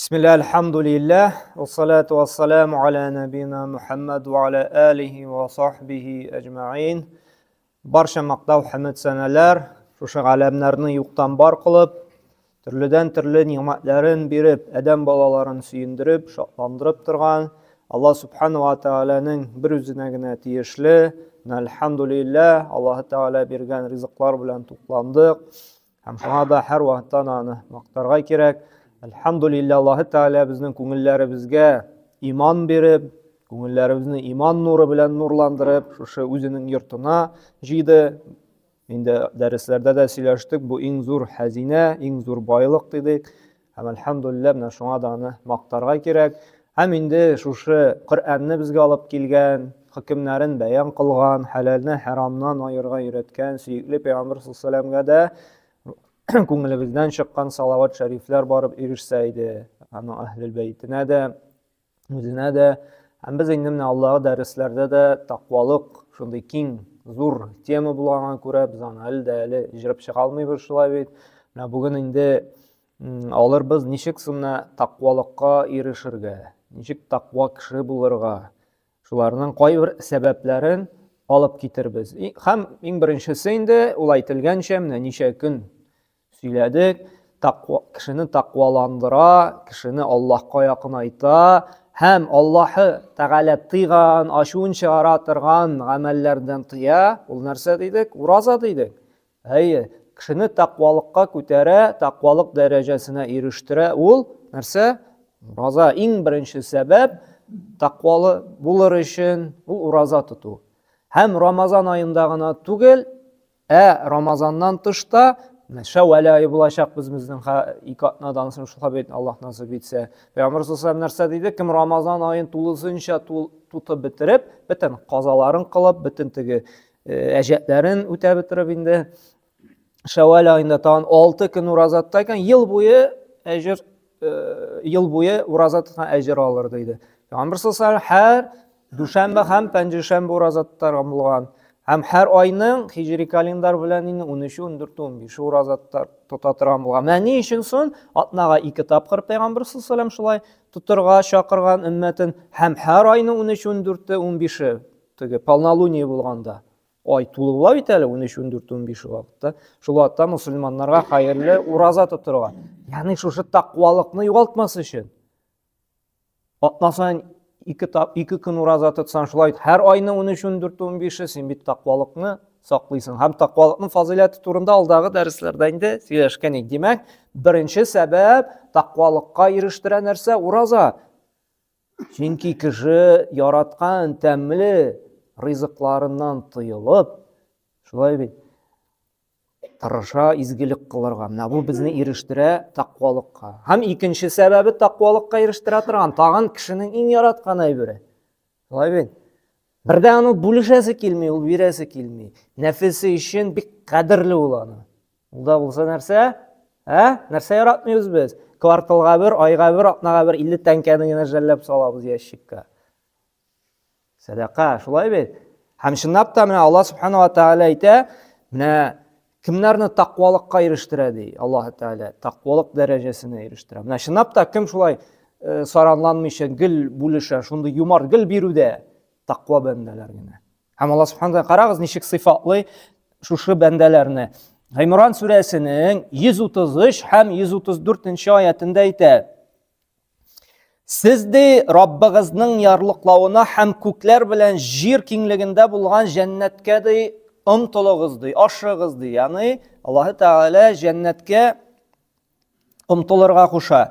Бисмилла, альхамдулиллах, вассалату вассаламу аля набина Мухаммад ва аля алихи ва сахбихи әҗмәгыйн. Барча мактау хәмд сәнәләр шушы галәмнәрне юктан бар кылып, төрледән төрле нигъмәтләрен биреп, адәм балаларын сөендереп, шатландырып торган Аллаһ субхану ва тааляның бер үзенә генә тиешле. Альхамдулиллах, Аллаһ Тәгалә биргән ризыклар белән тукландык. Һәм шуңа да һәр вакытта аны мактарга кирәк. Әлхәмдулилла, Аллаһы Тәгалә безнең күңелләребезгә иман биреп, күңелләребезне иман нуры белән нурландырып, шушы үзенең йортына җыйды. Инде дәресләрдә дә сөйләштек, бу иң зур хәзинә, иң зур байлык дидек. Һәм әлхәмдулилла, менә шуңа да аны мактарга кирәк. Һәм инде шушы Коръәнне безгә алып килгән, хөкемнәрен бәян кылган, хәләлне хәрамнан аерырга өйрәткән сөекле пәйгамбер саллаллаһу дә күңелебездән чыккан салават шәрифләр барып ирешсә иде. Аның әһлел бәйтенә дә, үзенә дә. Һәм без инде менә Аллаһы дәресләрдә дә тәкъвалык шундый киң, зур тема булганга күрә без аны әле дә әле җырып чыга алмыйбыз шулай бит. Менә бүген инде алырбыз ничек соң менә тәкъвалыкка ирешергә, ничек тәкъва кеше булырга. Шуларның кайбер сәбәпләрен алып китербез. Һәм иң беренчесе инде ул әйтелгәнчә, менә ничә көн сөйләдек, тәкъва, кешене тәкъваландыра, кешене Аллаһка якынайта һәм Аллаһы Тәгалә тыйган, ачуын чыгара торган гамәлләрдән тыя. Ул нәрсә дидек? Ураза дидек. Әйе, кешене тәкъвалыкка күтәрә, тәкъвалык дәрәҗәсенә ирештерә. Ул нәрсә? Ураза. Иң беренче сәбәп тәкъвалы булыр өчен ул ураза тоту. Һәм Рамазан аенда гына түгел, Ә Рамазаннан тыш та Шәүвәл ае булачак без безнең ике атнадан соң шул бит Аллаһ насыйп итсә. Пәйгамбер саллаллаху нәрсә диде? Кем Рамазан аен тулысынча тутып бетереп, бөтен казаларын кылып, бөтен теге әҗәтләрен үтә бетереп инде Шәүвәл аенда тагын 6 көн ураза тота икән, ел буе әҗер ел буе ураза тоткан әҗер алыр диде. Пәйгамбер саллаллаху һәр Дүшәмбе һәм пәнҗешәмбе ураза тотарга булган. Һәм һәр айның хиҗри календар белән инде 13, 14, 15 ураза тота торган булган. Менә ни өчен соң атнага ике тапкыр пәйгамбер саллаллаху шулай тотырга чакырган өммәтен һәм һәр айның 13, 14, 15-е теге полнолуние булганда ай тулы була бит әле 13, 14, 15 вакытта. Шул вакытта мусульманнарга хәерле ураза тотырга. Ягъни шушы тәкъвалыкны югалтмас өчен. Атна саен ике, тап, ике көн ураза тотсаң, шулай һәр айның 13, 14, 15-е син бит тәкъвалыкны саклыйсың. Һәм тәкъвалыкның фазыйләте турында алдагы дәресләрдә инде сөйләшкән идек. Димәк, беренче сәбәп тәкъвалыкка ирештерә нәрсә? Ураза. Чөнки кеше яраткан тәмле ризыкларыннан тыелып, шулай бит, тырыша изгелек кылырга. Менә бу безне ирештерә тәкъвалыкка. Һәм икенче сәбәбе тәкъвалыкка ирештерә торган тагын кешенең иң яраткан әйбере. Шулай бит? Бердә аны бүлешәсе килми, ул бирәсе килми. Нәфесе өчен бик кадерле ул аны. Ул да булса нәрсә? Ә? Нәрсә яратмыйбыз без? Кварталга бер, айга бер, атнага бер 50 тәңкәне генә жәлләп салабыз ящикка. Сәдака, шулай бит? Һәм чынлап та менә Аллаһ субхана ва тааля әйтә, менә кемнәрне тәкъвалыкка ирештерә ди Аллаһ Тәгалә, тәкъвалык дәрәҗәсенә ирештерә. Менә чынлап та кем шулай э, саранланмыйча гел бүлешә, шундый юмарт гел бирүдә тәкъва бәндәләр генә. Һәм Аллаһ субхана карагыз ничек сыйфатлый шушы бәндәләрне. Гыймран сүрәсенең 133 һәм 134 нче аятында әйтә. Сез ди Раббыгызның ярлыклавына һәм күкләр белән җир киңлегендә булган җәннәткә ди омтылыгыз ди, ашыгыз ди. Ягъни Аллаһы Тәгалә җәннәткә омтылырга куша.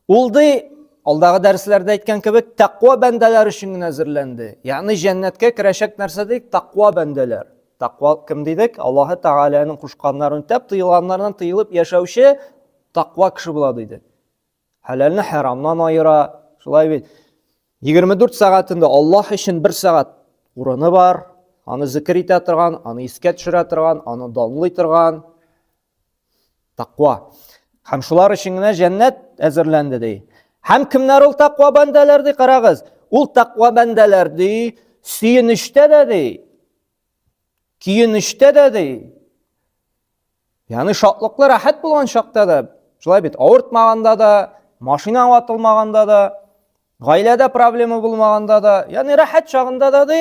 Ул ди алдагы дәресләрдә әйткән кебек тәкъва бәндәләр өчен генә әзерләнде. Ягъни җәннәткә керәчәк нәрсә дик? Тәкъва бәндәләр. Тәкъва кем дидек? Аллаһы Тәгаләнең кушканнарын үтәп, тыелганнардан тыелып яшәүче тәкъва кеше була диде. Хәләлне хәрамнан аера. Шулай бит. 24 сәгатендә Аллаһ өчен бер сәгать урыны бар. Аны зикер итә торган, аны искә төшерә торган, аны данлый торган тәкъва. Һәм шулар өчен генә җәннәт әзерләнде ди. Һәм кемнәр ул тәкъва бәндәләр ди, карагыз. Ул тәкъва бәндәләр ди, сөенечтә дә ди, көенечтә дә ди, Ягъни шатлыклы, рәхәт булган чакта да, шулай бит, авыртмаганда да, машина ватылмаганда да, гаиләдә проблема булмаганда да, ягъни рәхәт чагында да ди,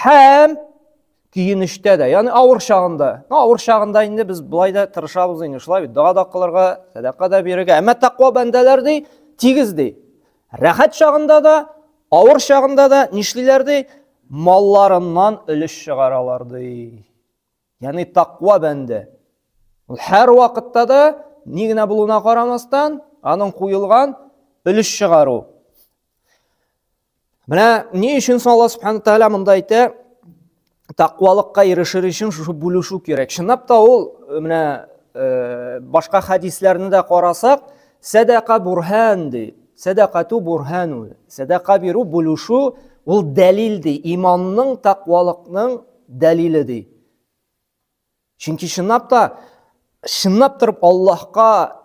һәм көенечтә дә, ягъни авыр чагында. Ну, авыр чагында инде без болай да тырышабыз инде, шулай бит, дога да кылырга, сәдака да бирергә. Әмма тәкъва бәндәләр ди, тигез ди. Рәхәт чагында да, авыр чагында да нишлиләр ди? Малларыннан өлеш чыгаралар ди. Ягъни тәкъва бәндә. Ул һәр вакытта да ни генә булуына карамастан, аның куелган өлеш чыгару. Менә ни өчен соң Аллаһ субхана тааля монда әйтә, тәкъвалыкка ирешер өчен шушы бүлешү кирәк. Чынлап та ул э, менә э, башка хәдисләрне дә карасак, сәдака бурһан ди. Сәдакату бурһан ул. Сәдака бирү, бүлешү ул дәлил ди. Иманның, тәкъвалыкның дәлиле ди. Чөнки чынлап та чынлап торып Аллаһка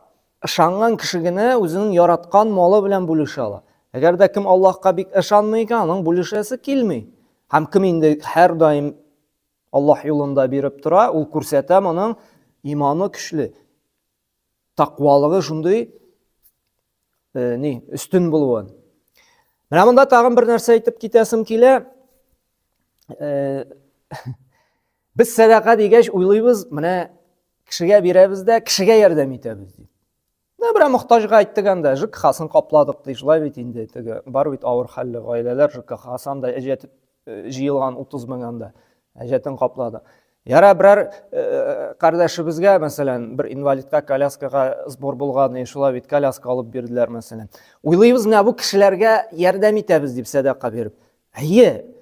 ышанган кеше генә үзенең яраткан малы белән бүлешә ала. Әгәр дә кем Аллаһка бик ышанмый икән, аның бүлешәсе килми. Һәм кем инде һәрдаим Аллаһ юлында биреп тора, ул күрсәтә моның иманы көчле. Тәкъвалыгы шундый э, ни, өстен булуын. Менә монда тагын бер нәрсә әйтеп китәсем килә. Э, без сәдака дигәч уйлыйбыз, менә кешегә бирәбез дә, кешегә ярдәм итәбез дип. Менә берәр мохтаҗга әйттек анда, ЖКХ-сын капладык ди, шулай бит инде, теге бар бит авыр хәлле гаиләләр, ЖКХ-сын да әҗәт э, җыелган 30 мең анда, әҗәтен каплады. Яра берәр э, кардәшебезгә, мәсәлән, бер инвалидка коляскага сбор булган, и шулай бит коляска алып бирделәр, мәсәлән. Уйлыйбыз, менә бу кешеләргә ярдәм итәбез дип сәдака биреп. Әйе,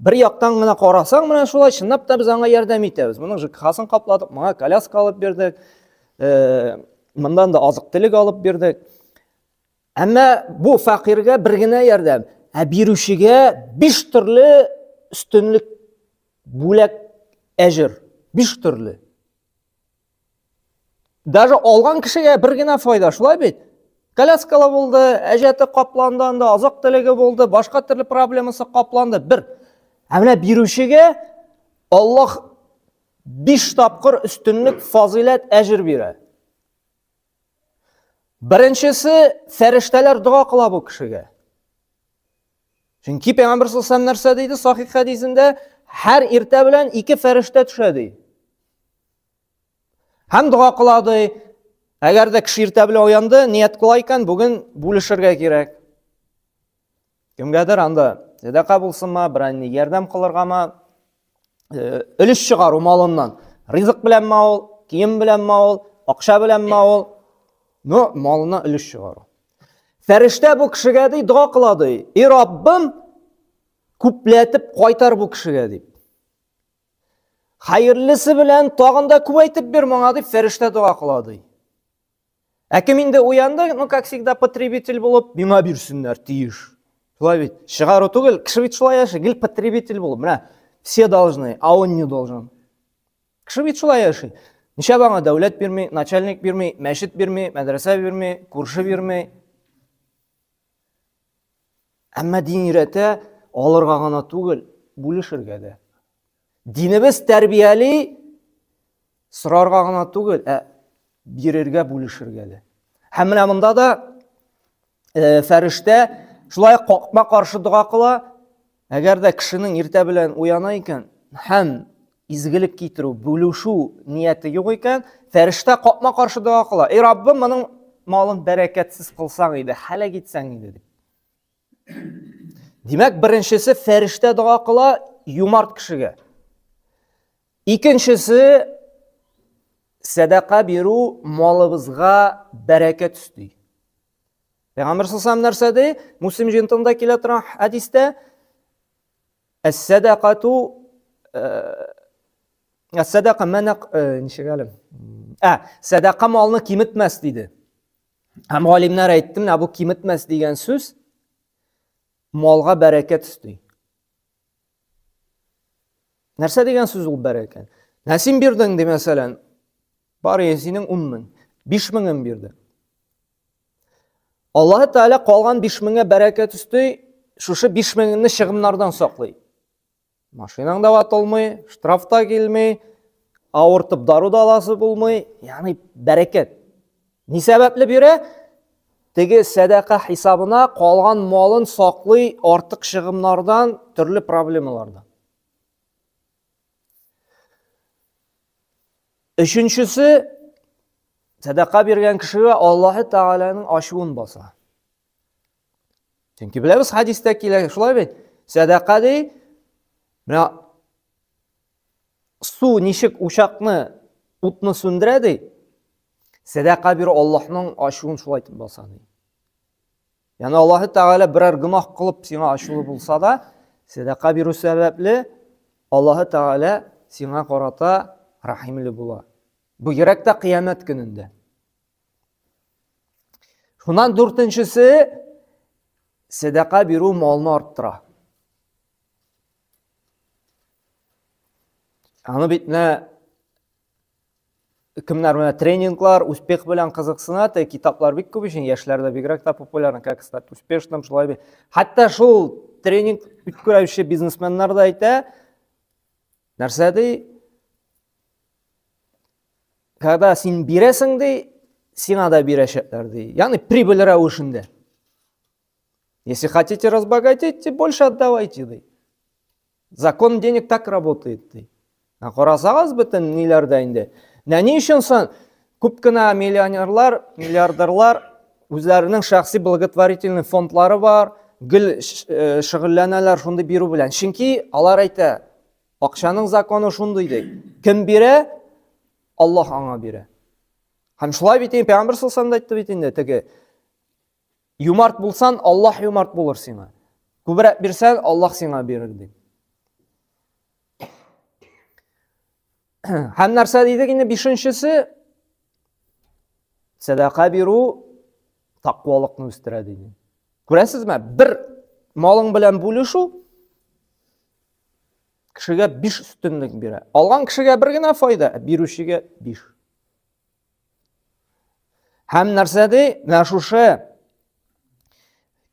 бер яктан гына карасаң, менә шулай чынлап та без аңа ярдәм итәбез. Моның ЖКХ-сын капладык, моңа коляска алып бирдек, э, моннан да азык-төлек алып бирдек. Әмма бу фәкыйрьгә бер генә ярдәм, ә бирүчегә биш төрле өстенлек, бүләк, әҗер, биш төрле. Даже алган кешегә бер генә файда, шулай бит? Коляскалы булды, әҗәте капланды анда, азык-төлеге булды, башка төрле проблемасы капланды, бер. Ә менә бирүчегә Аллаһ биш тапкыр өстенлек, фазыйләт, әҗер бирә. Беренчесе, фәрештәләр дога кыла бу кешегә. Чөнки Пәйгамбер саллаллаху нәрсә диде сахих хәдисендә? Һәр иртә белән ике фәрештә төшә ди. Һәм дога кыла ди. Әгәр дә кеше иртә белән уянды, ният кыла икән, бүген бүлешергә кирәк. Кемгәдер анда сәдака булсынмы, берәр ярдәм кылыргамы, э, өлеш чыгару малыннан. Ризык беләнме ул, кием беләнме ул, акча беләнме ул, но малына өлеш чыгару. Фәрештә бу кешегә ди, дога кыла ди. И Раббым, күпләтеп кайтар бу кешегә дип. Хәерлесе белән тагын да күбәйтеп бир моңа дип фәрештә дога кыла ди. Ә кем инде уянды, ну, как всегда, потребитель булып, миңа бирсеннәр, тиеш. Шулай бит. Чыгару түгел, кеше бит шулай яши, гел потребитель булып. Менә все должны, а он не должен. Кеше бит шулай яши. Ничә аңа дәүләт бирми, начальник бирми, мәчет бирми, мәдрәсә бирми, күрше бирми. Әмма дин өйрәтә, алырга гына түгел, бүлешергә дә. Динебез тәрбияли, сорарга гына түгел, ә бирергә, бүлешергә дә. Һәм менә монда да э, фәрештә шулай какма каршы дога кыла. Әгәр дә кешенең иртә белән уяна икән һәм изгелек китерү, бүлешү нияте юк икән, фәрештә капма каршы дога кыла. Эй Раббым, моның малын бәрәкәтсез кылсаң иде, һәлак итсәң иде дип. Димәк, беренчесе фәрештә дога кыла юмарт кешегә. Икенчесе сәдака бирү малыбызга бәрәкәт өсти. Пәйгамбер саллаллаху нәрсә ди? Муслим җыентыгында килә торган хәдистә Әс-сәдакату Әс-сәдака мәнәк ничек әле? Ә, сәдака малны киметмәс диде. Һәм галимнәр әйтте, менә бу киметмәс дигән сүз малга бәрәкәт өсти. Нәрсә дигән сүз ул бәрәкәт? Ә син бирдең, ди, мәсәлән, бар синең 10 мең, 5 меңен бирде. Аллаһы Тәгалә калган 5 меңгә бәрәкәт өсти, шушы 5 меңне чыгымнардан саклый. Машинаң да ватылмый, штраф та килми, авыртып дару да аласы булмый, ягъни бәрәкәт. Ни сәбәпле бирә? теге сәдака хисабына калган малын саклый артык чыгымнардан, төрле проблемалардан. Өченчесе, сәдака биргән кешегә Аллаһы Тәгаләнең ачуын баса. Чөнки беләбез, хәдистә килә, шулай бит. Сәдака ди, менә су ничек учакны, утны сүндерә ди, сәдака бирү Аллаһның ачуын шулай итеп баса ди. Ягъни Аллаһы Тәгалә берәр гөнаһ кылып сиңа ачулы булса да, сәдака бирү сәбәпле Аллаһы Тәгалә сиңа карата рәхимле була. Бу йөрәк тә кыямәт көнендә. Шуннан дүртенчесе сәдака бирү малны арттыра. Аны бит менә кемнәр менә тренинглар, успех белән кызыксына, те китаплар бик күп өчен, яшьләрдә бигрәк тә популярны, как стать успешным, шулай бит. Хәтта шул тренинг үткәрүче бизнесменнар да әйтә, нәрсә ди? Когда син бирәсең ди, сиңа да бирәчәкләр ди. Ягъни прибыль рәвешендә. Если хотите разбогатеть, больше отдавайте ди. Закон денег так работает ди. Ә карасагыз бөтен ниләрдә инде. Нә ни өчен соң күп кенә миллионерлар, миллиардерлар үзләренең шәхси благотворительный фондлары бар, гел э, шөгыльләнәләр шундый бирү белән. Чөнки алар әйтә, акчаның законы шундый ди. Кем бирә, Аллаһ аңа бирә. Һәм шулай бит инде Пәйгамбер саллаллаху алейһи әйтте бит инде теге Юмарт булсан, Аллаһ юмарт булыр сиңа. Күбрәк бирсәң, Аллаһ сиңа бирер дип. Һәм нәрсә дидек инде бишенчесе? Сәдака бирү тақвалыкны үстерә диде. Күрәсезме? Бер малың белән бүлешү кешегә биш өстенлек бирә. Алган кешегә бер генә файда, бирүчегә биш. Һәм нәрсә ди? Менә шушы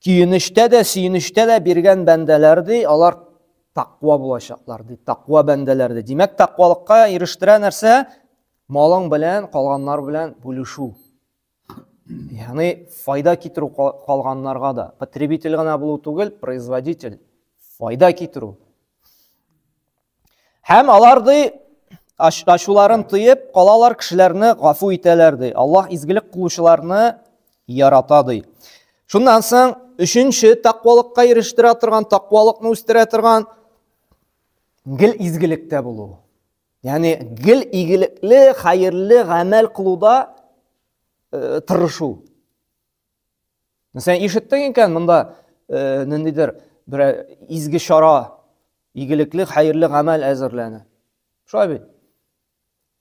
көенечтә дә, сөенечтә дә биргән бәндәләр ди, алар тақва булачаклар ди, тақва бәндәләр ди. Димәк, тақвалыкка ирештерә нәрсә? Малың белән, калганнар белән бүлешү. Ягъни файда китерү калганнарга да. Потребитель гына булу түгел, производитель. Файда китерү. Һәм алар ди ачуларын тыеп калалар, кешеләрне гафу итәләр ди. Аллаһ изгелек кылучыларны ярата ди. Шуннан соң өченче тәкъвалыкка ирештерә торган, тәкъвалыкны үстерә торган гел изгелектә булу. Ягъни гел игелекле, хәерле гамәл кылуда э, тырышу. Мәсәлән, ишеттең икән, монда э, ниндидер бер изге чара, игелекле, хәерле гамәл әзерләнә. Шулай бит.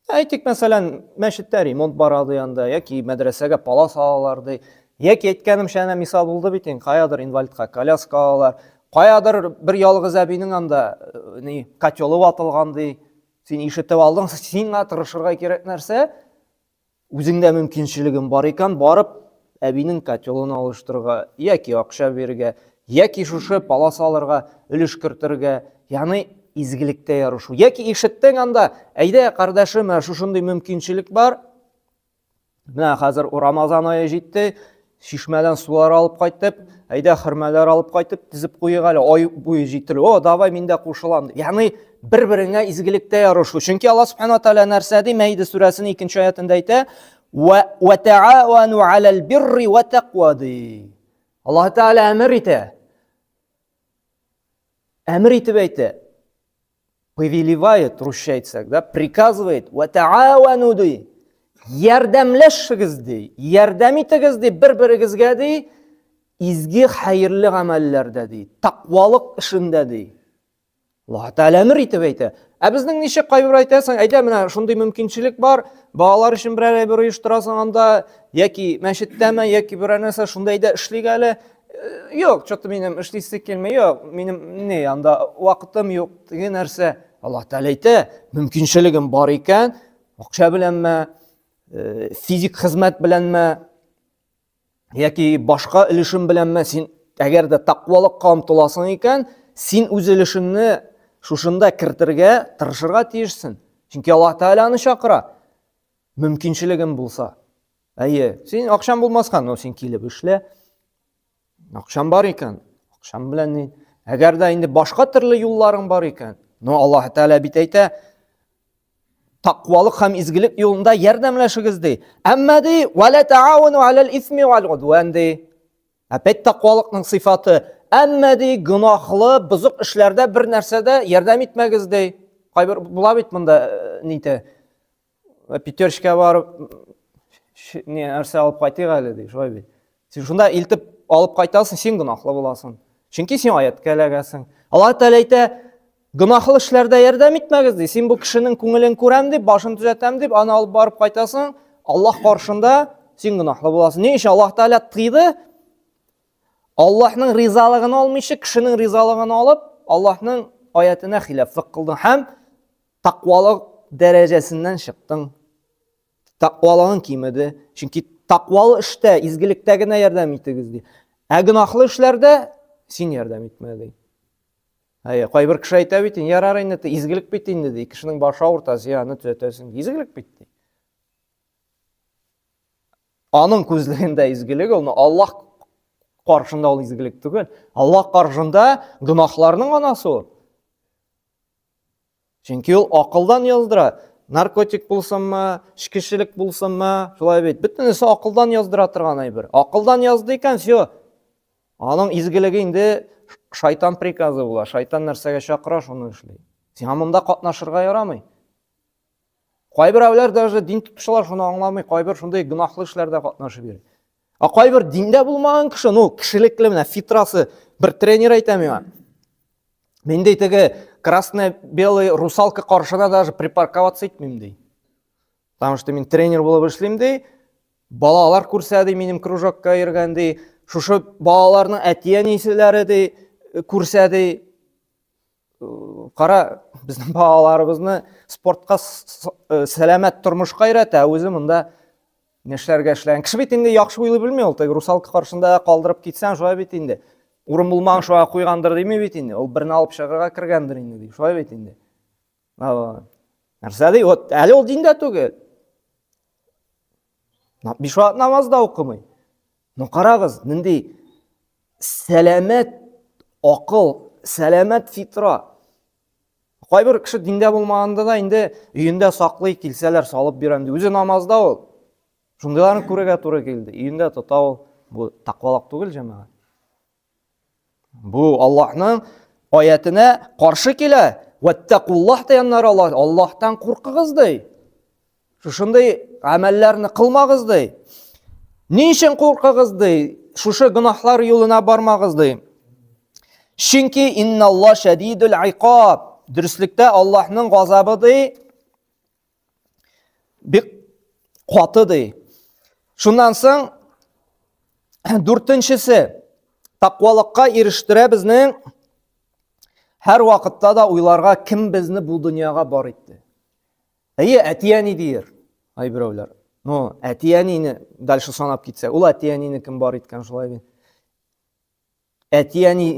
Әйтик, мәсәлән, мәчеттә ремонт бара ди анда, яки мәдрәсәгә палас алалар ди, яки әйткәнемчә әнә мисал булды бит инде, каядыр инвалидка коляска алалар, каядыр бер ялгыз әбинең анда э, ни котелы ватылган ди. Син ишетеп алдың, сиңа тырышырга кирәк нәрсә? Үзеңдә мөмкинчелегең бар икән, барып әбинең котелын алыштырырга, яки акча бирергә, яки шушы палас алырга, өлеш кертергә, ягъни изгелектә ярышу. Яки ишеттең анда, әйдә, кардәшем, менә шушындый мөмкинчелек бар. Менә хәзер Рамазан ае җитте, чишмәдән сулар алып кайтып, әйдә хөрмәләр алып кайтып тезеп куйыйк әле, ай буе җитер. О, давай мин дә кушылам. Ягъни бер-береңә изгелектә ярышу. Чөнки Аллаһ субхана тааля нәрсә ди? Мәидә сүрәсенең икенче аятында әйтә: "Ва таавану алал бирри ва тaqва" ди. Аллаһ Тааля әмер итә. Әмер итеп әйтә. Повелевает, русча әйтсәк, да, приказывает, ва таавану ди. Ярдәмләшегез ди, ярдәм итегез ди бер-берегезгә ди, изге хәерле гамәлләрдә ди, тақвалык эшендә ди. Аллаһ Тәгалә әмер итеп әйтә. Ә безнең ничек кайбер әйтәсең, әйдә менә шундый мөмкинчелек бар, балалар өчен берәр әйбер оештырасың анда, яки мәчеттәме, яки берәр нәрсә шунда әйдә эшлик әле. Юк, что-то минем эшлисе килми, юк, минем не, анда вакытым юк, теге нәрсә. Аллаһ Тәгалә әйтә, мөмкинчелегем бар икән, акча беләнме, э, физик хезмәт беләнме, яки башка өлешем беләнме, син әгәр дә тәкъвалыкка омтыласың икән, син үз өлешеңне шушында кертергә тырышырга тиешсең. Чөнки Аллаһ Тәгалә аны чакыра. Мөмкинчелегем булса. Әйе, син акчаң булмаска, но син килеп эшлә. Акчаң бар икән, акчаң белән ни? Әгәр дә инде башка төрле юлларың бар икән, но Аллаһ Тәгалә бит әйтә, тақвалык һәм изгелек юлында ярдәмләшегез ди. Әмма ди, вала таавуну алал исми вал удван ди. Опять тақвалыкның сыйфаты. Әмма ди, гөнаһлы, бозык эшләрдә бер нәрсәдә ярдәм итмәгез ди. Кайбер була бит монда э, нитә. Пятерочка барып не нәрсә алып кайтыйк әле ди, шулай бит. Син шунда илтеп алып кайтасың, син гөнаһлы буласың. Чөнки син аяткә эләгәсең. Аллаһ Тәгалә әйтә, гөнаһлы эшләрдә ярдәм итмәгез ди. Син бу кешенең күңелен күрәм дип, башын төзәтәм дип, аны алып барып кайтасың, Аллаһ каршында син гөнаһлы буласың. Ни өчен Аллаһ Тәгалә тыйды? Аллаһның ризалыгын алмыйча, кешенең ризалыгын алып, Аллаһның аятына хилафлык кылдың һәм Тәкъвалык дәрәҗәсеннән чыктың. Тәкъвалыгың кимеде. Чөнки тәкъвалы эштә, изгелектә генә ярдәм итегез ди. Ә гөнаһлы эшләрдә син ярдәм итмә ди. Әйе, кайбер кеше әйтә бит, ярар инде, изгелек бит инде ди. Кешенең башы авырта, син аны төзәтәсең. Изгелек бит ди. Аның күзлегендә изгелек ул, но Аллаһ каршында ул изгелек түгел. Аллаһ каршында гөнаһларның анасы ул. Чөнки ул акылдан яздыра. Наркотик булсынмы, эчкечелек булсынмы, шулай бит. Бөтенесе акылдан яздыра торган әйбер. Акылдан язды икән, все. Аның изгелеге инде шайтан приказы була. Шайтан нәрсәгә чакыра, шуны эшли. Сиңа монда катнашырга ярамый. Кайберәүләр даже дин тотучылар шуны аңламый, кайбер шундый гөнаһлы эшләрдә катнашып йөри. Ә кайбер диндә булмаган кеше, ну, кешелекле менә фитрасы, бер тренер әйтә миңа. Мин ди теге красное-белый русалка каршына даже припарковаться итмим ди. Потому что мин тренер булып эшлим ди. Балалар күрсә ди минем кружокка йөргән ди. Шушы балаларның әти-әниләре ди күрсә ди. Кара, безнең балаларыбызны спортка, сәламәт тормышка өйрәтә, үзе монда Нишләргә эшләгән? Кеше бит инде яхшы уйлый белми ул. Теге русалка каршында калдырып китсәң, шулай бит инде. Урын булмаган шуңа куйгандыр дими бит инде. Ул берне алып чыгарга кергәндер инде ди. Шулай бит инде. Нәрсә ди? Вот әле ул диндә түгел. Биш вакыт намаз да укымый. Но карагыз, нинди сәламәт акыл, сәламәт фитра. Кайбер кеше диндә булмаганда да инде өендә саклый, килсәләр салып бирәм ди. Үзе намазда ул. Шундыйларны күрергә туры килде. Өендә тота ул. Бу тәкъвалык түгел, җәмәгать. Бу Аллаһның аятенә каршы килә. Ваттакуллаһ дигәннәр Аллаһ. Аллаһтан куркыгыз ди. Шушындый гамәлләрне кылмагыз ди. Ни өчен куркыгыз ди? Шушы гөнаһлар юлына бармагыз ди. Чөнки инналла шәдидул айкаб. Дөреслектә Аллаһның газабы ди бик каты ди. Шуннан соң дүртенчесе тәкъвалыкка ирештерә безнең һәр вакытта да уйларга кем безне бу дөньяга бар итте. Әйе, әти-әни диер кайберәүләр. Но әти-әнине дальше санап китсә, ул әти-әнине кем бар иткән шулай бит. Әти-әни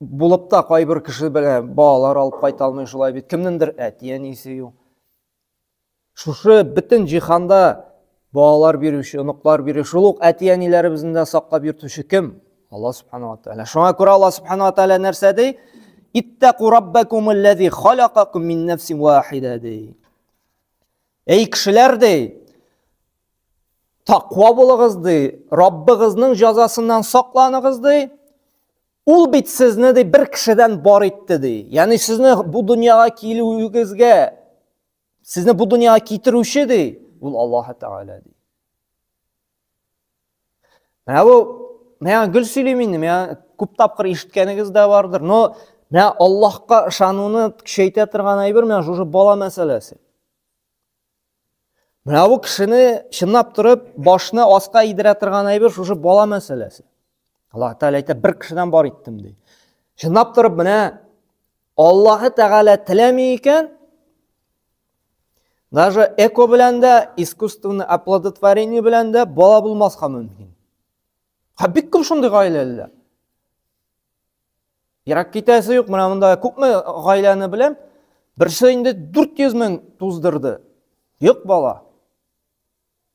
булып та кайбер кеше белән балалар алып кайта алмый шулай бит. Кемнеңдер әти-әнисе юк. Шушы бөтен җиһанда балалар бирүче, оныклар бирүче, шул ук әти-әниләребезне дә саклап йөртүче кем? Алла субхана ва тааля. Шуңа күрә Алла субхана ва тааля нәрсә ди? Иттаку раббакум аллази халакакум мин нафсин вахида ди. Эй кешеләр ди, таква булыгыз ди, Раббыгызның җәзасыннан сакланыгыз ди. Ул бит сезне ди бер кешедән бар итте ди. Ягъни сезне бу дөньяга килүегезгә, сезне бу дөньяга китерүче ди, ул Аллаһ Тәгалә ди. Менә бу миңа гел сөйлим инде, миңа күп тапкыр ишеткәнегез дә бардыр. Но менә Аллаһка ышануны көчәйтә торган әйбер менә шушы бала мәсьәләсе. Менә бу кешене чынлап торып башны аска идерә торган әйбер шушы бала мәсьәләсе. Аллаһ Тәгалә әйтә, бер кешедән бар иттем ди. Чынлап торып менә Аллаһы Тәгалә теләми икән, даже эко белән дә, искусственное оплодотворение белән дә бала булмаска мөмкин. Һә бик күп шундый гаиләләр. Ерак китәсе юк, менә монда күпме гаиләне беләм. Берсе инде 400 мең туздырды. Юк бала.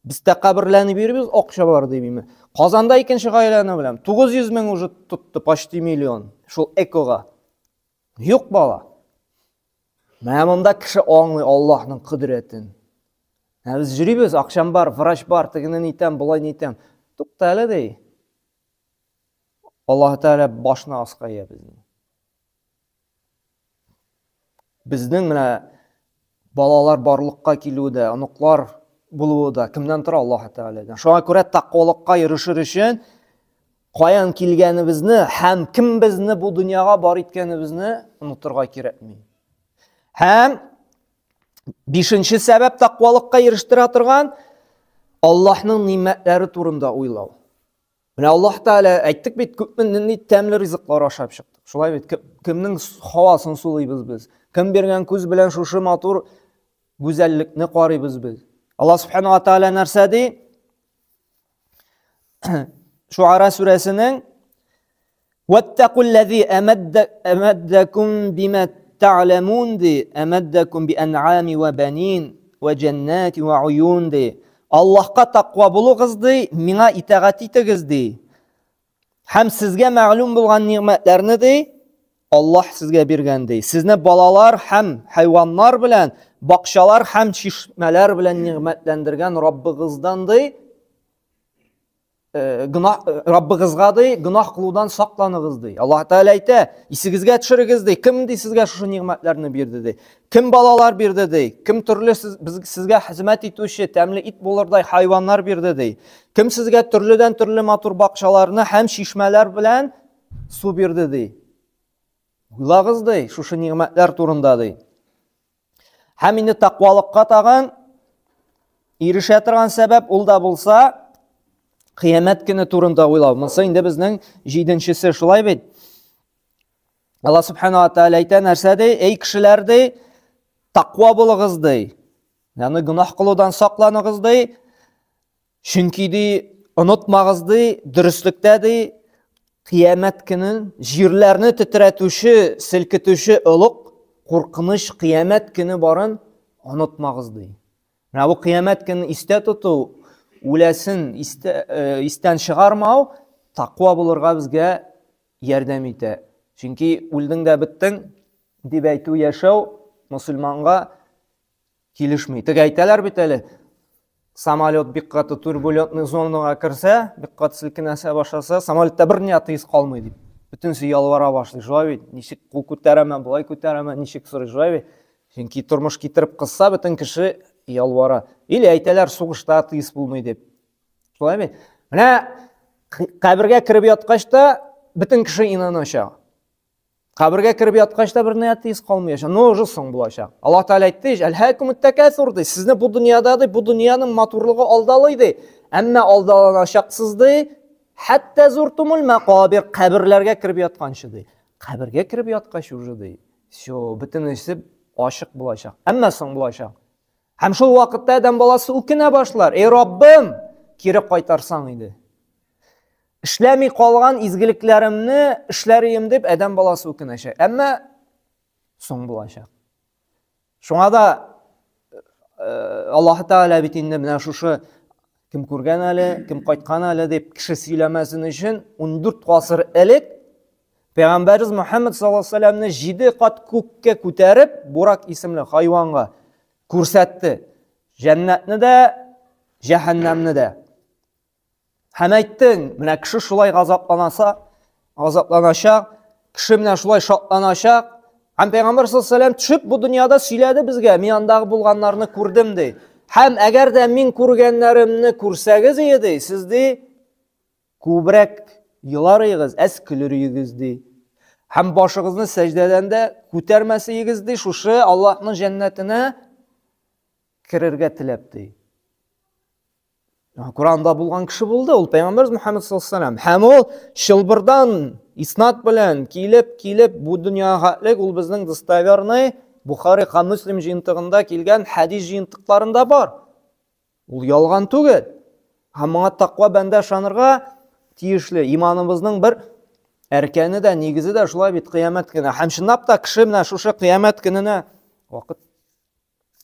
Без тәкәбберләнеп йөрибез, акча бар дип име. Казанда икенче гаиләне беләм. 900 мең уже тотты, почти миллион. Шул экога. Юк бала. Менә монда кеше аңлый Аллаһның кодрәтен. Ә без йөрибез, акчам бар, врач бар, тегене нитәм, болай нитәм. Тукта әле ди. Аллаһ Тәгалә башны аска ия безнең. Безнең менә балалар барлыкка килүе дә, оныклар булуы да кемнән тора? Аллаһ Тәгаләдән. Шуңа күрә тәкъвалыкка ирешер өчен каян килгәнебезне һәм кем безне бу дөньяга бар иткәнебезне онытырга кирәкми. Һәм бишенче сәбәп тәкъвалыкка ирештерә торган Аллаһның нимәтләре турында уйлау. Менә Аллаһ Тәгалә әйттек бит, күпме нинди тәмле ризыклар ашап чыктык. Шулай бит, кемнең һавасын сулыйбыз без? Кем биргән күз белән шушы матур гүзәллекне карыйбыз без? Аллаһ Субхану ва Тәгалә нәрсә ди? Шуара сүрәсенең Ваттакуллази әмәддәкум бима та'ламун ди, әмәддәкум би ән'ами ва банин ва җәннәти ва уюн ди. Аллаһка таква булыгыз ди, миңа итагать итегез ди. Һәм сезгә мәгълүм булган нигъмәтләрне ди, Аллаһ сезгә биргән ди. Сезне балалар һәм хайваннар белән, бакчалар һәм чишмәләр белән нигъмәтләндергән Раббыгыздан ди, Э, гөнаһ э, Раббыгызга ди, гөнаһ кылудан сакланыгыз ди. Аллаһ Тәгалә әйтә, исегезгә төшерегез ди. Кем ди сезгә шушы нигъмәтләрне бирде ди? Кем балалар бирде ди? Кем төрле сез, без, сезгә хезмәт итүче тәмле ит булырдай хайваннар бирде ди? Кем сезгә төрледән төрле матур бакчаларны һәм чишмәләр белән су бирде ди? Уйлагыз ди, шушы нигъмәтләр турында ди. Һәм инде тәкъвалыкка тагын ирешә торган сәбәп ул да булса кыямәт көне турында уйлау. Монысы инде безнең җиденчесе, шулай бит? Алла субхана ва тааля әйтә нәрсә ди? Эй кешеләр ди, тәкъва булыгыз ди. Ягъни гөнаһ кылудан сакланыгыз ди. Чөнки ди, онытмагыз ди, дөреслектә ди, кыямәт көнен җирләрне тетрәтүче, селкетүче олуг куркыныч кыямәт көне барын онытмагыз ди. Менә бу кыямәт көнен истә тоту, үләсен истә, э, истән чыгармау таква булырга безгә ярдәм итә. Чөнки үлдең дә беттең дип әйтү яшәү мөселманга килешми. Теге әйтәләр бит әле, самолет бик каты турбулентный зонага керсә, бик каты селкенәсә башласа, самолетта бер ни атеист калмый дип. Бөтенесе ялвара башлый, шулай бит? Ничек кул күтәрәме, болай күтәрәме, ничек сорый, шулай бит? Чөнки тормыш китереп кысса, бөтен кеше ялвара. Или әйтәләр, сугышта атеист булмый дип. Шулай бит? Менә кабергә кереп яткач та бөтен кеше инаначак. Кабергә кереп яткач та берни атеист калмаячак. Но уже соң булачак. Аллаһ Тәгалә әйтте, "Әлһәкумут тәкәсур" ди. Сезне бу дөньяда ди, бу дөньяның матурлыгы алдалый ди. Әмма алдаланачаксыз ди. Хәтта зуртумул мәкабир, каберләргә кереп ятканчы ди. Кабергә кереп яткач уже ди. Все, бөтенесе ачык булачак. Әмма соң булачак. Һәм шул вакытта адәм баласы үкенә башлар. Эй Раббым, кире кайтарсаң иде. Эшләми калган изгелекләремне эшләр идем дип адәм баласы үкенәчәк. Әмма соң булачак. Шуңа да э, Аллаһ Тәгалә бит инде менә шушы кем күргән әле, кем кайткан әле дип кеше сөйләмәсен өчен 14 гасыр элек Пәйгамбәрбез Мөхәммәд саллаллаһу алейһи вәсәлләмне 7 кат күккә күтәреп, Бурак исемле хайванга күрсәтте. Җәннәтне дә, җәһәннәмне дә. Һәм әйттең, менә кеше шулай газапланаса, газапланачак, кеше менә шулай шатланачак. Һәм Пәйгамбәр саллаллаһу алейһи төшеп бу дөньяда сөйләде безгә, мин андагы булганнарны күрдем ди. Һәм әгәр дә мин күргәннәремне күрсәгез иде, ди, сез ди күбрәк елар идегез, әз көлер идегез ди. Һәм башыгызны сәҗдәдән дә күтәрмәс идегез ди, шушы Аллаһның җәннәтенә керергә теләп ди. Құранда булган кеше булды, ул пәйгамбәрбез Мөхәммәд саллаллаһу алейһи һәм Һәм ул чылбырдан иснат белән килеп, килеп бу дөньяга хәтлек ул безнең достоверный Бухари һәм Муслим җыентыгында килгән хәдис җыентыкларында бар. Ул ялган түгел. Һәм моңа тәкъва бәндә ышанырга тиешле. Иманыбызның бер әркәне дә, нигезе дә шулай бит кыямәт көне. Һәм чынлап та кеше менә шушы кыямәт көненә вакыт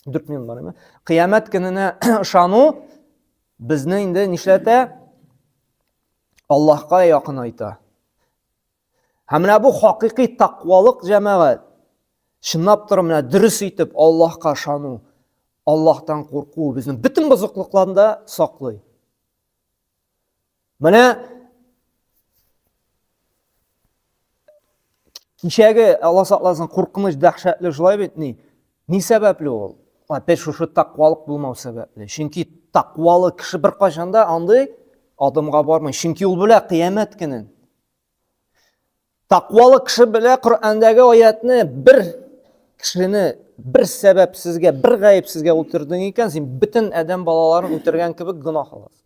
4 минут бар, әйме? Кыямәт көненә ышану безне инде нишләтә? Аллаһка якынайта. Һәм менә бу хакыйкый тәкъвалык җәмәгать, чынлап торып менә дөрес итеп Аллаһка ышану, Аллаһтан курку безне бөтен бозыклыклардан да саклый. Менә кичәге, Алла сакласын, куркыныч, дәһшәтле шулай бит ни? Ни сәбәпле ул? Опять шушы тәкъвалык булмау сәбәпле. Чөнки тәкъвалы кеше беркайчан да андый адымга бармый. Чөнки ул белә кыямәт көнен. Тәкъвалы кеше белә Коръәндәге аятны бер кешене бер сәбәпсезгә, бер гаепсезгә үтердең икән, син бөтен адәм балаларын үтергән кебек гөнаһ аласың.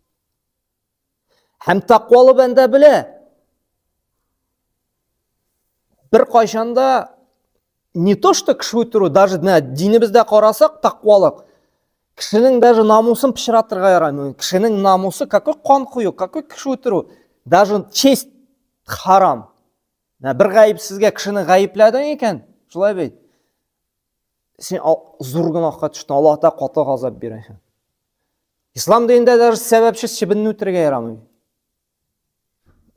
Һәм тәкъвалы бәндә белә. Бер кайчанда не то что кеше үтерү, даже менә динебездә карасак, тәкъвалык кешенең даже намусын пычратырга ярамый. Кешенең намусы какой кан кою, какой кеше үтерү, даже честь харам. Менә бер гаепсезгә кешене гаепләдең икән, шулай бит. Син зур гөнаһка төштең, Аллаһ та каты газап бирә. Ислам динендә даже сәбәпсез чебенне үтерергә ярамый.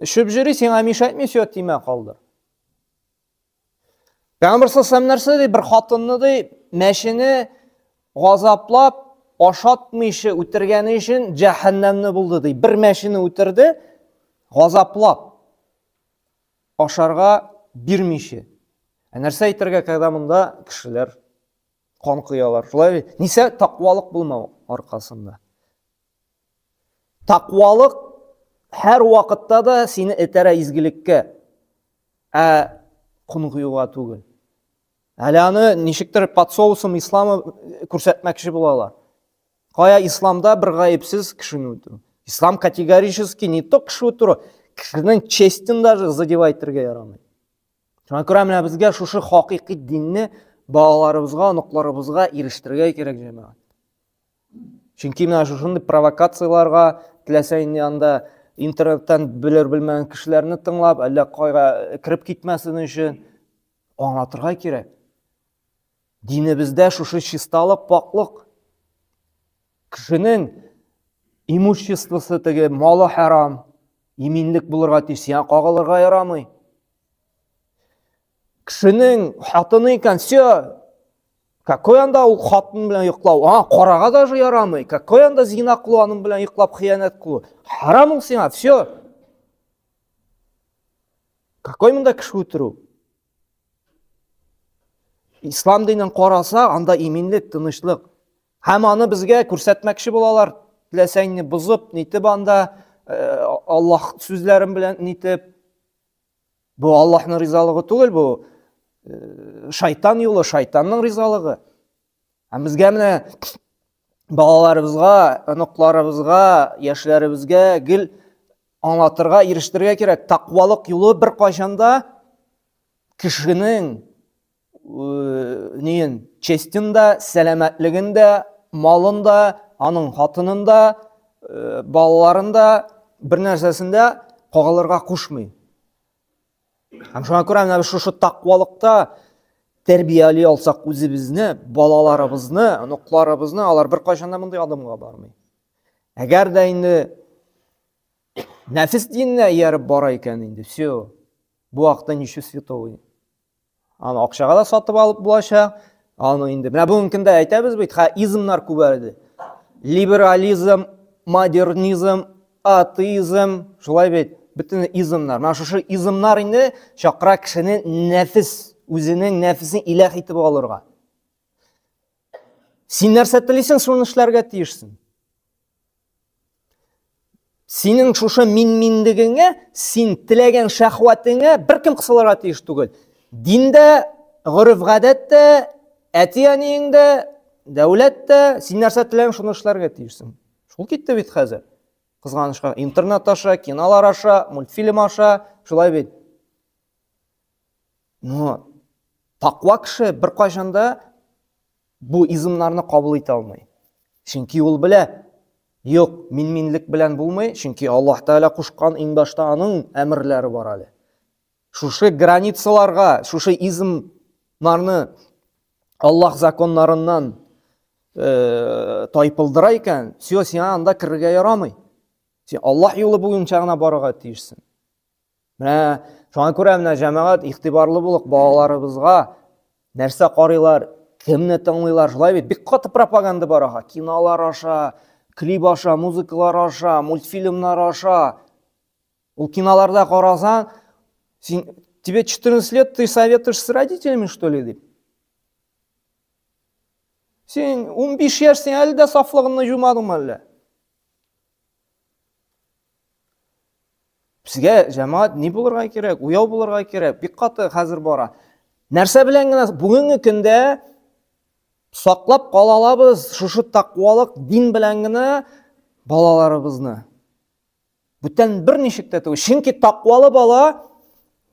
Өшеп йөри, сиңа мешать все, тимә калдыр. Пәйгамбер саллаллаху нәрсә ди? Бер хатынны ди, мәшене газаплап, ашатмыйча үтергәне өчен җәһәннәмне булды ди. Бер мәшене үтерде, газаплап, ашарга бирмичә. Ә нәрсә әйтергә, когда монда кешеләр кан коялар? Шулай бит? Нисә тәкъвалык булмау аркасында. Тәкъвалык һәр вакытта да сине этәрә изгелеккә, ә кан коюга түгел. Әле аны ничектер под соусом ислама күрсәтмәкче булалар. Кая исламда бер гаепсез кешене үтерү? Ислам категорически не то кеше үтерү, кешенең честен даже задевать итәргә ярамый. Шуңа күрә менә безгә шушы хакыйкый динне балаларыбызга, оныкларыбызга ирештерергә кирәк, җәмәгать. Чөнки менә шушындый провокацияләргә теләсә инде анда интернеттан белер белмәгән кешеләрне тыңлап, әллә кайга кереп китмәсен өчен аңлатырга кирәк. Динебездә шушы чисталык, пакълык. Кешенең имуществосы теге малы харам, иминлек булырга тиеш, сиңа кагылырга ярамый. Кешенең хатыны икән, все, Какой анда ул хатын белән йоклау? А, карага даже ярамый. Какой анда зина кылу, аның белән йоклап хыянәт кылу? Харам ул сиңа, все. Какой монда кеше үтерү? Ислам динен караса, анда иминлек, тынычлык. Һәм аны безгә күрсәтмәкче булалар. Теләсәңне бозып, нитеп анда э, Аллаһ сүзләрен белән нитеп. Бу Аллаһның ризалыгы түгел, бу э, шайтан юлы, шайтанның ризалыгы. Һәм безгә менә балаларыбызга, оныкларыбызга, яшьләребезгә гел аңлатырга, ирештерергә кирәк. Тәкъвалык юлы бер кайчан да кешенең э, неен, честен да, сәламәтлеген дә, малын да, аның хатынын да, э, балаларын да, бер нәрсәсен дә кагылырга кушмый. Һәм шуңа күрә менә шушы тәкъвалыкта тәрбияли алсак үзебезне, балаларыбызны, оныкларыбызны, алар беркайчан да мондый адымга бармый. Әгәр дә инде нәфес диненә ияреп бара икән инде, все, бу вакытта ничего святого. Аны акчага да сатып алып булачак. Аны инде менә бүгенге көндә әйтәбез бит, ха измнар күбәйде. Либерализм, модернизм, атеизм, шулай бит, бөтен измнар. Менә шушы измнар инде чакыра кешене нәфес, үзенең нәфесен иләх итеп алырга. Син нәрсә телисең, шуны эшләргә тиешсең. Синең шушы мин-минлегеңә, син теләгән шәһвәтеңә беркем кысылырга тиеш түгел. Диндә, гореф-гадәт тә, әти-әниең дә, дәүләт тә, син нәрсә теләгән, шуны эшләргә тиешсең. Шул китте бит хәзер. Кызганычка, интернет аша, кинолар аша, мультфильм аша, шулай бит. Но таква кеше беркайчан да бу измнарны кабул итә алмый. Чөнки ул белә, юк, мин-минлек белән булмый, чөнки Аллаһ Тәгалә кушкан иң башта аның әмерләре бар әле. Шушы границаларга, шушы измнарны Аллаһ законнарыннан тайпылдыра икән, все, сиңа анда керергә ярамый. Син Аллаһ юлы буенча гына барырга тиешсең. Менә шуңа күрә менә җәмәгать игътибарлы булык балаларыбызга нәрсә карыйлар, кемне тыңлыйлар, шулай бит бик каты пропаганда бар аха. Кинолар аша, клип аша, музыкалар аша, мультфильмнар аша. Ул киноларда карасаң, син тебе 14 лет, ты советуешь с родителями, что ли, дип. Син 15 яшь, син әле дә сафлыгыңны җумадыңмы әллә? Безгә җәмәгать ни булырга кирәк, уяу булырга кирәк, бик каты хәзер бара. Нәрсә белән генә бүгенге көндә саклап кала алабыз шушы тәкъвалык дин белән генә балаларыбызны. Бүтән берничек тә түгел. Чөнки тәкъвалы бала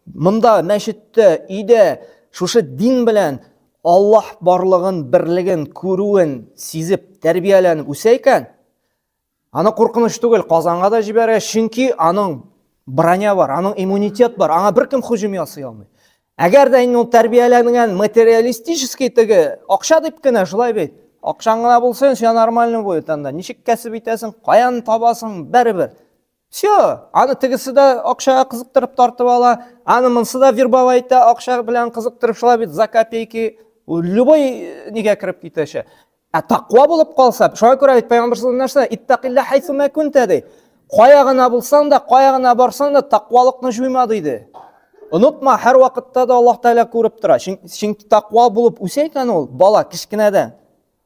монда мәчеттә, өйдә шушы дин белән Аллаһ барлыгын, берлеген күрүен сизеп, тәрбияләнеп үсә икән, аны куркыныч түгел, Казанга да җибәрә, чөнки аның броня бар, аның иммунитет бар, аңа беркем һөҗүм ясый алмый. Әгәр дә инде ул тәрбияләнгән материалистический теге акча дип кенә шулай бит. Акчаң гына булсын, все нормально будет анда. Ничек кәсеп итәсең, каян табасың, бәрібір. Все, аны тегесе дә акчага кызыктырып тартып ала, аны монысы да вербовать итә, акча белән кызыктырып шулай бит за копейки любой нигә кереп китәчә. Ә тақва булып калса, шуңа күрә бит пәйгамбәр саллаллаһу нәрсә, иттакилла хайсу ма кунта ди. Кая гына булсаң да, кая гына барсаң да тақвалыкны җуйма диде. Онытма, һәр вакытта да Аллаһ Тәгалә күреп тора. Чөнки тақва булып үсә икән ул бала кечкенәдән.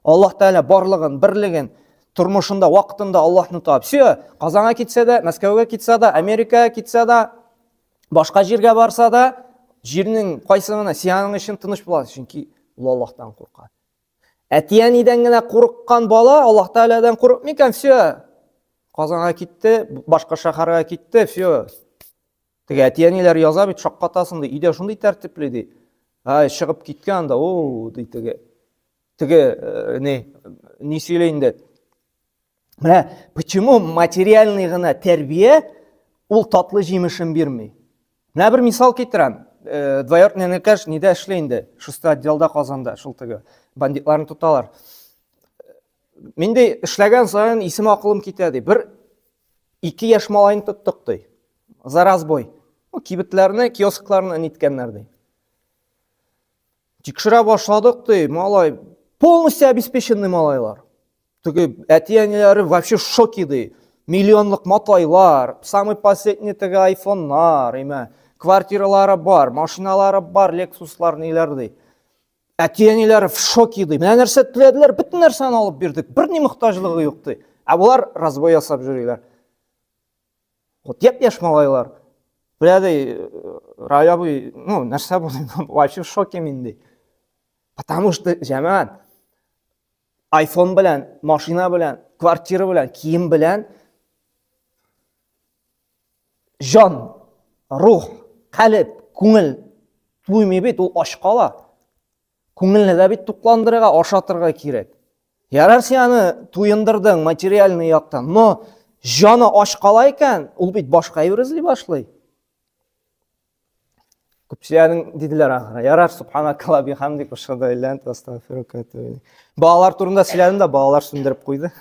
Аллаһ Тәгалә барлыгын, берлеген тормышында, вакытында Аллаһны табып. Все, Казанга китсә дә, Мәскәүгә китсә дә, Америкага китсә дә, башка җиргә барса да, җирнең кайсы гына син аның өчен тыныч буласың, чөнки ул Аллаһтан курка. Әти-әнидән генә курыккан бала Аллаһ Тәгаләдән курыкмый икән, все. Казанга китте, башка шәһәргә китте, все. Теге әти-әниләр яза бит, шаккатасың ди, өйдә шундый тәртипле ди. Ай, чыгып киткән анда, о, ди теге. Теге не, ни сөйли инде. Менә почему материальный гына тәрбия ул татлы җимешен бирми? Менә бер мисал китерәм. Двоюродный энекәш нидә эшли инде? Шестой отделда Казанда, шул теге бандитларны тоталар. Мин ди эшләгән саен исем акылым китә ди. Бер ике яшь малайны тоттык ди. За разбой. Ну, кибетләрне, киоскларны ниткәннәр ди. Тикшерә башладык ди, малай полностью обеспеченный малайлар. Теге әти-әниләре вообще в шоке ди. Миллионлык матайлар, самый последний теге айфоннар, имә, квартиралары бар, машиналары бар, Lexusлар ниләр ди. Әти-әниләре в шоке ди. Менә нәрсә теләделәр, бөтен нәрсәне алып бирдек. Бер ни мохтаҗлыгы юк ди. Ә болар разбой ясап йөриләр. Вот япь-яшь малайлар. Белә ди, Рай абый, ну, нәрсә бу, вообще в шоке мин ди. Потому что, җәмәгать, айфон белән, машина белән, квартира белән, кием белән җан, рух, калеб, күңел туймый бит, ул ач кала. Күңелне дә бит тукландырырга, ашатырга кирәк. Ярар, син аны туендырдың материальный яктан, но җаны ач кала икән, ул бит башка әйбер эзли башлый. Күп сөйләдең диделәр ахыры. Ярар, субханакалла бихамдик, ашһаду ан ла илаһа илля анта, астагфирука ва атубу илейк. Балалар турында сөйләдем дә, балалар сүндереп куйды.